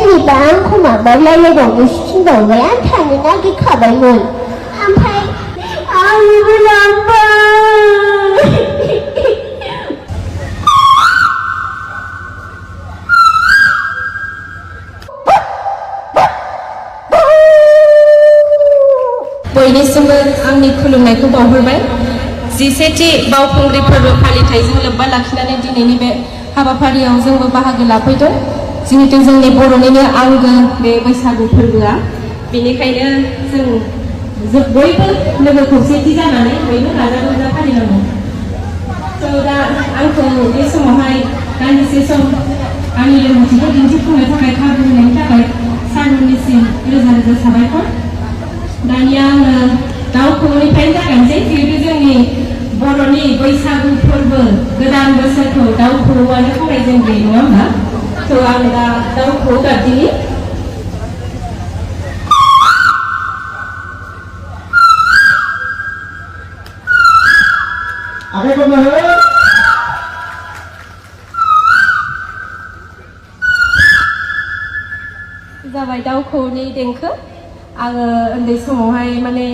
जेनेबा आंखौ माबा रायलायबावनो थिनबावबाय आं थांनो नागिरखाबायमोन ओमफ्राय आंबो लांबाय बयनिसिमबो आंनि खुलुमनायखौ बावहरबाय। 17थि बावखुंग्रि फोरबो फालिथायजों लोब्बा लाखिनानै दिनैनि बे हाबाफारियाव जोंबो बाहागो लाफैदों। जिहेतु जोंनि बर'निनो आंगो बे बैसागु फोरबोआ, बेनिखायनो जों बयबो लोगो खौसेथि जानानै बयबो गाजा गोमजा फालिनांगौ। दा आंखौ बे समावहाय दान्दिसे सम आंनि रोंगौथिखौ दिन्थिफुंनो थाखाय खाबु होनायनि थाखाय सारमोननिसिम रोजा रोजा साबायखर। दानिया आङो दाउ खौवौनिफ्रायनो जागायनोसै। जिहेतु जोंनि बर'नि बैसागु फोरबो गोदान बोसोरखौ दाउ खौवौआनो खालायजेनग्रोयो नङा होमबा? आं दा दाउ खौवौ गाबदिनि। जाबाय दाउ खौवौनि देंखो। आङो उन्दै समावहाय माने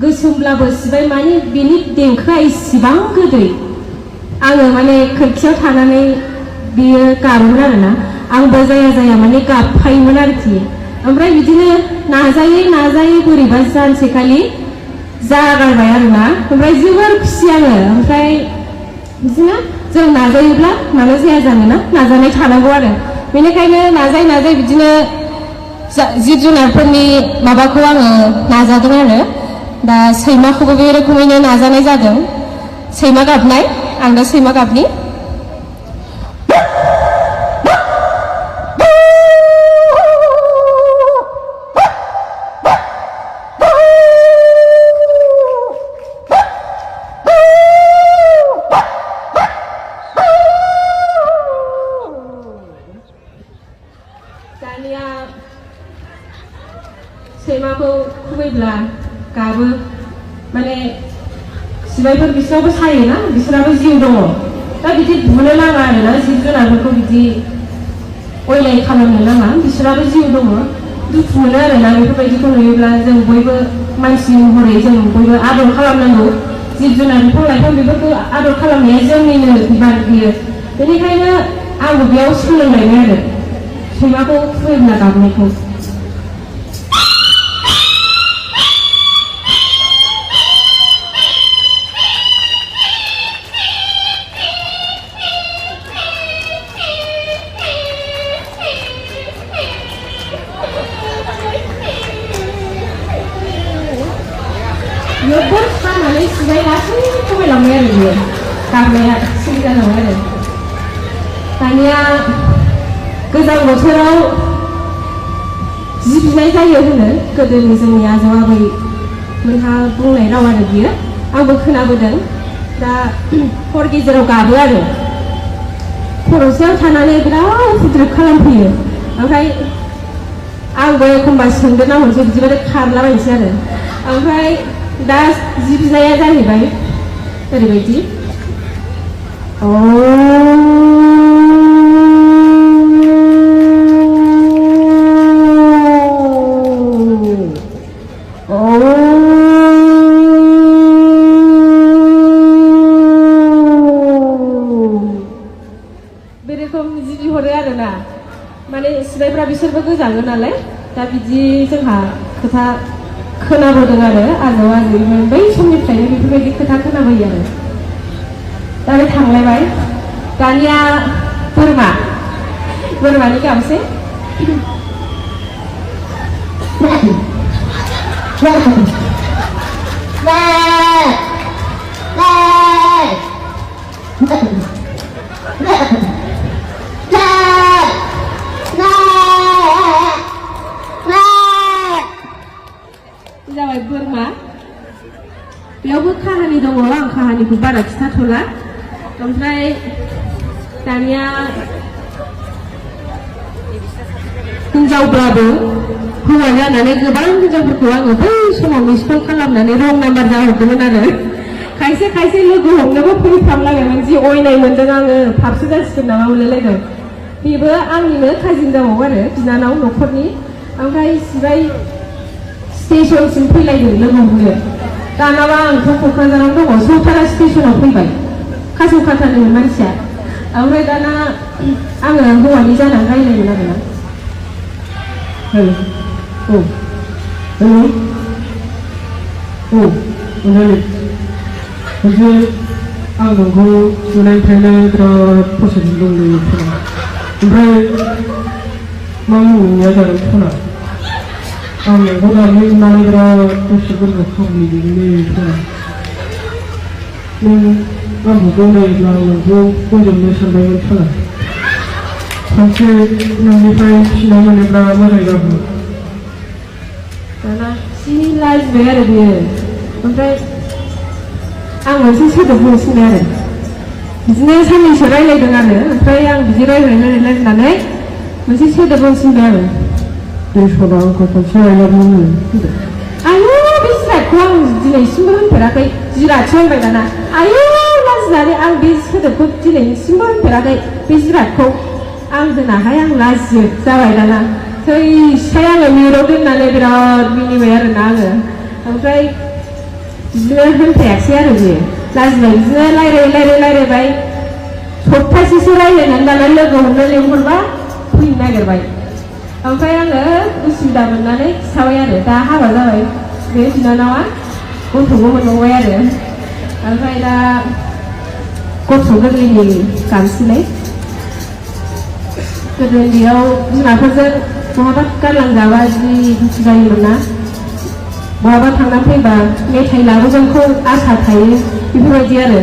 गोसोमब्लाबो सिबाय माने बेनि देंखोआ इसिबां गोदै। आङो माने खोरखियाव थानानै बियो गाबोमोन आरोना, आंबो जाया माने गाबफायोमोन आरोखि। ओमफ्राय बिदिनो नाजायै बोरैबा सानसेखालि जागारबाय आरोना, ओमफ्राय जोबोर खुसि आङो। ओमफ्राय बिदिनो जों नाजायोब्ला मानो जाया जानोना, नाजानाय थानांगौ आरो। बेनिखायनो नाजायै बिदिनो जिब जुनारफोरनि माबाखौ आङो नाजादों आरो। दा सैमाखौबो बे रोखोमैनो नाजानाय जादों। सैमा गाबनाय, आं दा सैमा गाबनि। दानिया सैमाखौ खुबैब्ला गाबो, माने सिबायफोर बिसोराबो सायोना, बिसोराबो जिउ दङ। दा बिदि बुनो नाङा आरोना, जिब जुनारफोरखौ बिदि अयनाय खालामनो नाङा, बिसोराबो जिउ दङ। दुखु मोनो आरोना बेफोरबायदिखौ नुयोब्ला। जों बयबो मानसि महरै जों बयबो आदर खालामनांगौ। जिब जुनार बिफां लाइफां बेफोरखौ आदर खालामनाया जोंनिनो बिबान बियो। बेनिखायनो आंबो बेयाव सोलोंलायबाय आरो सैमाखौ खुबैब्ला गाबनायखौ। जोबोर खानानै सिबाय लासै खमायलांबाय आरो बियो, गाबनाया सिरि जालांबाय आरो। दानिया गोजां बोथोराव जि बिनाय जायो होनो गोदोनि जोंनि आजौ आबैमोनहा बुंनाय राव आरो बियो, आंबो खोनाबोदों। दा हर गेजेराव गाबो आरो, खर'सायाव थानानै बिराद उपद्रब खालामफैयो। ओमफ्राय आंबो एखमबा सोंदेरना हरसै, बिदिबाथाय खारलाबायनोसै आरो। ओमफ्राय दा जि बिनाया जाहैबाय ओरैबायदि, बे रोखोम जि बिहरो आरोना। माने सिबायफ्रा बिसोरबो गोजाङो नालाय, दा बिदि जोंहा खोथा खोनाबोदों आरो आजौ आजैमोन बै समनिफ्रायनो बेफोरबायदि खोथा खोनाबोयो आरो। दा बे थांलायबाय। दानिया बोरमानि गाबसै। जाबाय बोरमा। बेयावबो काहानि दङ, आं काहानिखौ बारा खिथाथ'ला। ओमफ्राय दानिया हिनजावब्लाबो हौवा जानानै गोबां हिनजावफोरखौ आङो बै समाव मिस कल खालामनानै रं नाम्बार जाहरदोंमोन आरो। खायसे लोगो हमनोबो फैफ्रामलायबायमोन, जि अयनाय मोनदों आङो, फाबसो जासिगोन नामा मोनलायलायदों। बेबो आंनिनो काजिन जाबावो आरो बिनानाव न'खरनि ओमफ्राय सिबाय स्टेशनसिम फैलायदों लोगो हमनो दानाबा आंथ' क'क्राझाराव दङ सौथारा स्टेशनाव फैबाय कासौखाथानि मानसिया ओमफ्राय दाना आङो हौवानि जानानै रायलायगोन आरोना मोनसे आं नोंखौ नुनायनिफ्रायनो बिराद फसायनो दंलै खोना ओमफ्राय मा मुंनिया जादों खोना आं नोंखौ दानि नुनानै बिराद गोसो गोरबो खावलायदोंलै खोना नों आंखौ नायोब्ला आं नोंखौ बोजबनो सानबायमोन खोना सानसे नोंनिफ्राय फिसिनाय मोनोब्ला मोजां जागौ दाना जि लाजिबाय आरो बियो ओमफ्राय आं मोनसे सोदोब बुंसिनो आरो बिदिनो साननैसो रायलायदों आरो ओमफ्राय आं बिदि रायलायनानै मोनसे सोदोब बुंसिनबाय आरो बे सदा आंखौ खनसे रायलायनो आयु बे जिरादखौ आं दिनैसिमबो होनफेराखै जिरादसो होनबाय दाना आयु लाजिनानै आं बे सोदोबखौ दिनैसिमबो होनफेराखै बे जिरादखौ आं दोनाहाय आं लाजियो जाबाय दाना थैसाय आङो मिउटआव दोननानै बिराद मिनिबाय आरोना आङो ओमफ्राय बिदिनो होनफायासै आरो बियो लाजिबाय बिदिनो रायलायबाय सप्तासेसो रायलायनानै दाना लोगो हमनो लेंहरबा फैनो नागिरबाय ओमफ्राय आङो उसुबिदा मोननानै खिथाबाय आरो दा हाबा जाबाय बे बिनानावा गथ'बो मोनबावबाय आरो ओमफ्राय दा गथ' गोरलैनि गानसैलाय गोदो उन्दैयाव बिमाफोरजों बहाबा गारलांजाबा जि दुखु जायोमोन ना बहाबा थांनानै फैबा मेथाइ लाबोगोनखौ आसा थायो बेफोरबायदि आरो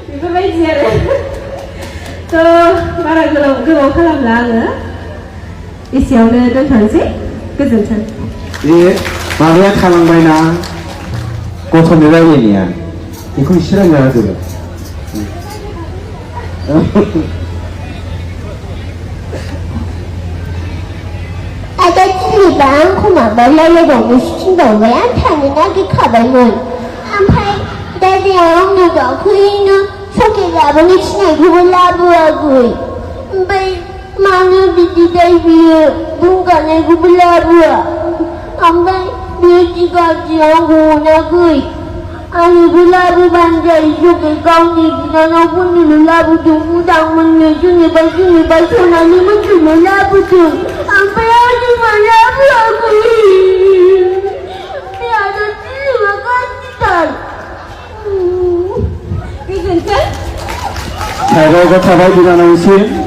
बेफोरबायदि आरो थ' बारा गोबाव खालामला आङो एसेयावनो दोनथ'नोसै गोजोन्थों बे माबाया थालांबायना गथ'नि रायलायनाया बेखौ एसे रायज्लायना होदो आदा दिनैबा आंखौ माबा रायलायबावनोसो थिनबावबाय आं थांनो नागिरखाबायमोन ओमफ्राय दादाया आंनो गाखोयैनो सके लाबोनो थिननायखौबो लाबोआखै ओमफ्राय मानो बिदि जायो बियो बुंगानायखौबो लाबोआ ओमफ्राय बियो जि गाज्रि आंखौ अनाखै आंनोबो लाबोबानो जायो सके गावनि बिनानावफोरनोल' लाबोदों मोजां मोननो जेनेबा सनालि मोनखौल' लाबोदों ओमफ्राय आंनो लाबोआखै बे आदा दिनैबा गाज्रिथार गोजोन्थों साइडआवबो थाबाय बिनानावसिम